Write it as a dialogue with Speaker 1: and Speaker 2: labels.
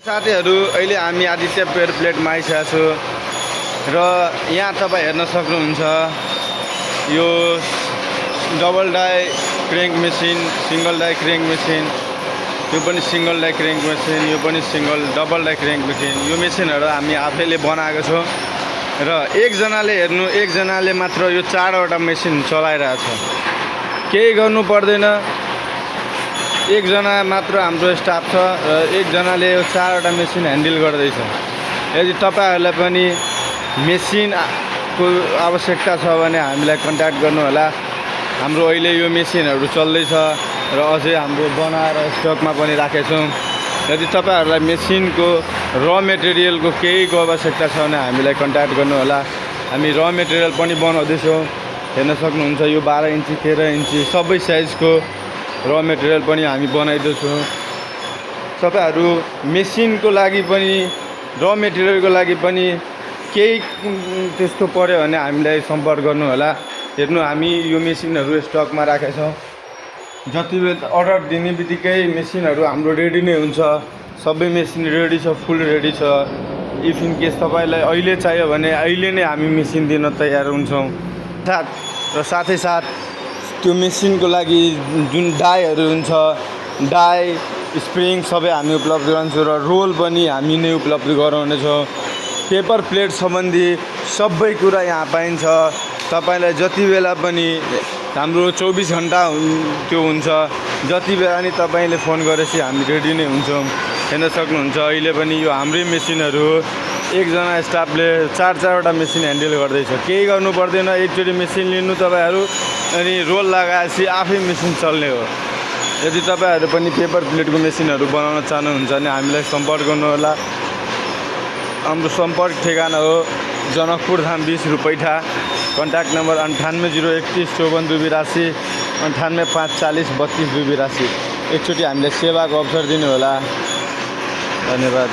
Speaker 1: साथीहरू अहिले हामी आदित्य पेयर प्लेटमा आइसकेको छु र यहाँ तपाईँ हेर्न सक्नुहुन्छ यो double die crank machine, single die crank machine, यो पनि सिङ्गल डाई क्रेङ्क मेसिन, यो पनि डबल डाई क्रेङ्क मेसिन। यो मेसिनहरू हामी आफैले बनाएको छौँ र एकजनाले मात्र यो 4वटा मेसिन चलाइरहेछ। केही गर्नु पर्दैन, एकजना मात्र हाम्रो स्टाफ छ र एकजनाले यो 4वटा मेसिन ह्यान्डल गर्दैछ। यदि तपाईँहरूलाई पनि मेसिनको आवश्यकता छ भने हामीलाई कन्ट्याक्ट गर्नु होला। हाम्रो अहिले यो मेसिनहरू चल्दैछ र अझै हाम्रो बनाएर स्टकमा पनि राखेछौँ। यदि तपाईँहरूलाई मेसिनको र मेटेरियलको केहीको आवश्यकता छ भने हामीलाई कन्ट्याक्ट गर्नु होला। हामी र मेटेरियल पनि बनाउँदैछौँ। हेर्न सक्नुहुन्छ यो 12 इन्ची 13 इन्ची सबै साइजको र मेटेरियल पनि हामी बनाइदिन्छौँ। तपाईँहरू मेसिनको लागि पनि र मेटेरियलको लागि पनि केही त्यस्तो पर्यो भने हामीलाई सम्पर्क गर्नु होला। हेर्नु, हामी यो मेसिनहरू स्टकमा राखेछौँ। जति बेला अर्डर दिने बित्तिकै मेसिनहरू हाम्रो रेडी नै हुन्छ। सबै मेसिन रेडी छ, फुल रेडी छ। इफ इन केस तपाईँलाई अहिले चाहियो भने अहिले नै हामी मेसिन दिन तयार हुन्छौँ। र साथै साथ त्यो मेसिनको लागि जुन डाईहरू हुन्छ, डाई स्प्रिङ सबै हामी उपलब्ध गराउँछौँ र रोल पनि हामी नै उपलब्ध गराउनेछौँ। पेपर प्लेट सम्बन्धी सबै कुरा यहाँ पाइन्छ। तपाईँलाई जति बेला पनि हाम्रो 24 घन्टा त्यो हुन्छ। जति बेला नि तपाईँले फोन गरेपछि हामी रेडी नै हुन्छौँ। हेर्न सक्नुहुन्छ अहिले पनि यो हाम्रै मेसिनहरू एकजना स्टाफले 4-4वटा मेसिन ह्यान्डल गर्दैछ। केही गर्नु पर्दैन, एकचोटि मेसिन लिनु तपाईँहरू अनि रोल लगाएपछि आफै मेसिन चल्ने हो। यदि तपाईँहरू पनि पेपर प्लेटको मेसिनहरू बनाउन चाहनुहुन्छ भने हामीलाई सम्पर्क गर्नुहोला। हाम्रो सम्पर्क ठेगाना हो जनकपुर धाम 20 रुपैठा। Contact number 980130548282, 9854023282। एकचोटि हामीलाई सेवाको अवसर दिनुहोला। धन्यवाद।